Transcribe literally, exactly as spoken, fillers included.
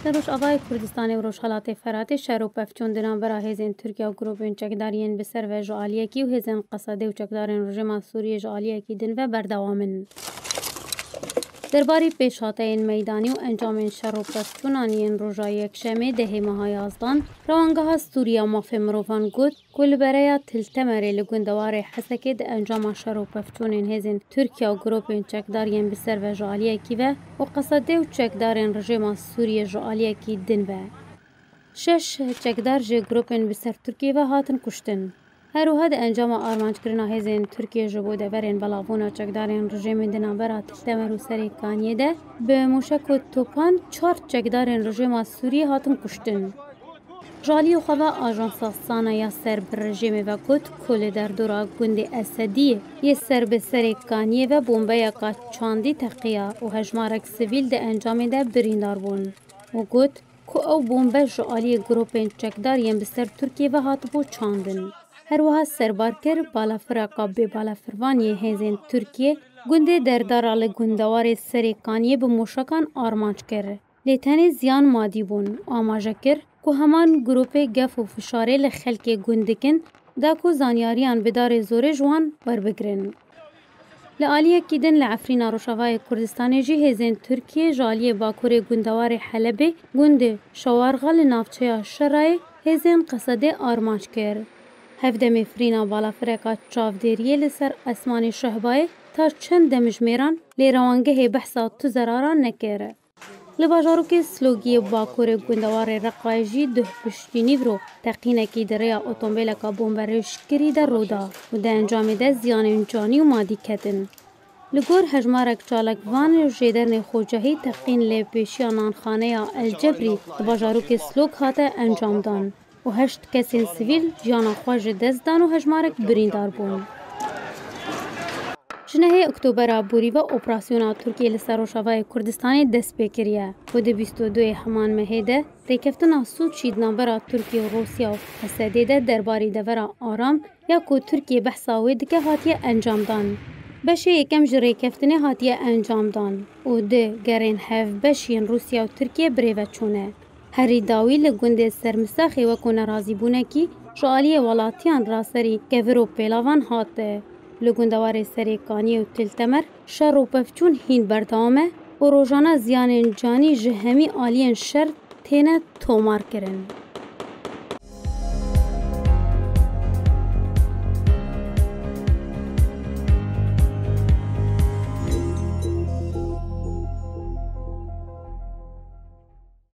Li Rojavayê Kurdistanê û Rojhelatê Feratê şer û pevçûn di navbera hêzên Tirkiye û grûpên çekdar yên bi ser ve ji aliyekî û hêzên Qesedê û çekdarên rejîma Sûriyê ji aliyekî din ve berdewam in. Derbarî pêşhateyên meydanî û encamên şer û pevçûnan yên roja Yekşemê dehê meha yazdan, Rewangeha Sûriya Mafê Mirovan got ku li bereya Til Temerê li gundewarê Hesekê di encama şer û pevçûnên hêzên Tirkiye û grûpên çekdar yên bi ser ve ji aliyekî ve û Qesedê û çekdarên rejîma Sûriyê ji aliyekî din ve şeş çekdar ji grûpên bi ser Tirkiyê ve hatin kuştin. Her wiha di encama armanckirina hêzên Tirkiyê ji bo deverên belavbûna çekdarên rejîmê di navbera Til Temer û Serê Kaniyê de bi mûşek û topan çar çekdarên rejîma Sûriyê hatin kuştin. Ji aliyê xwe ve Ajansa SANA ya ser bi rejîmê ve got ku li derdora gundê Esediyê yê ser bi Serê Kaniyê ve bombeyeka çandî teqiya û hejmarek sivîl di encamê de birîndar bûn û got ku ew bombe ji aliyê grûpên çekdar yên bi ser Tirkiyê ve hatibû çandin. Her wiha serbar kir, balafireka bêbalafirvan yê hêzên Tirkiyê gundê derdara li gundewarê Serê Kaniyê bi mûşekan armanc kir. Lê tenê ziyan madî bûn û amaje kir ku heman grûpê gef û fişarê li xelkê gund dikin, da ku zanyariyan bi darê zorê ji wan werbigirin. Li aliyekî din li Efrîna Rojavayê Kurdistanê jî hêzên Tirkiyê ji aliyê bakurê gundewarê Helebê gundê Şawarxa li navçeya Şerayê hêzên Qesedê armanc kir. Hevdemê firîna balafireka çavdêriyê li ser esmanê Şehbayê ta çend demjimêran lê rewangehê behsa tu zeraran nekir. Li bajarokê Silogiyê bakurê gundewarê Reqayê jî duh piştî nîvro teqînekî di rêya otombêleka bomberêjkirî de rû da û di encamê de ziyanên canî û madî ketin. Li gor hejmarek çalakvan jêdernê Xocehî teqîn li pêşiya nanxaneya El Cebrî di bajarokê Silog hate encamdan û heşt kesên sivîl jiyana xwe ji dest dan û hejmarek birîndar bûn. Ji nehê Oktobera borî ve operasyona Tirkiyê li ser Rojavayê Kurdistanê dest pê kiriye û di bîst û duyê heman mehê de rêkeftina sûcî di navbera Tirkiye û Rûsya û Esedê de derbarî devera Aram ya ku Tirkiye behsa wê dike hatiye encamdan. Beşê yekem ji rêkeftinê hatiye encamdan û di gerên hevbeş yên Rûsya û Tirkiye birêve çûne. Herî dawî li gundê Sermisaxê wekû nerazîbûnekî ji aliyê welatiyan raserî kevir û pêlavan hat. Li gundewarê Serê Kaniyê û Til Temer şer û pevçûn hîn berdewam e û rojane ziyanên canî ji hemî aliyên şer têne tomarkirin.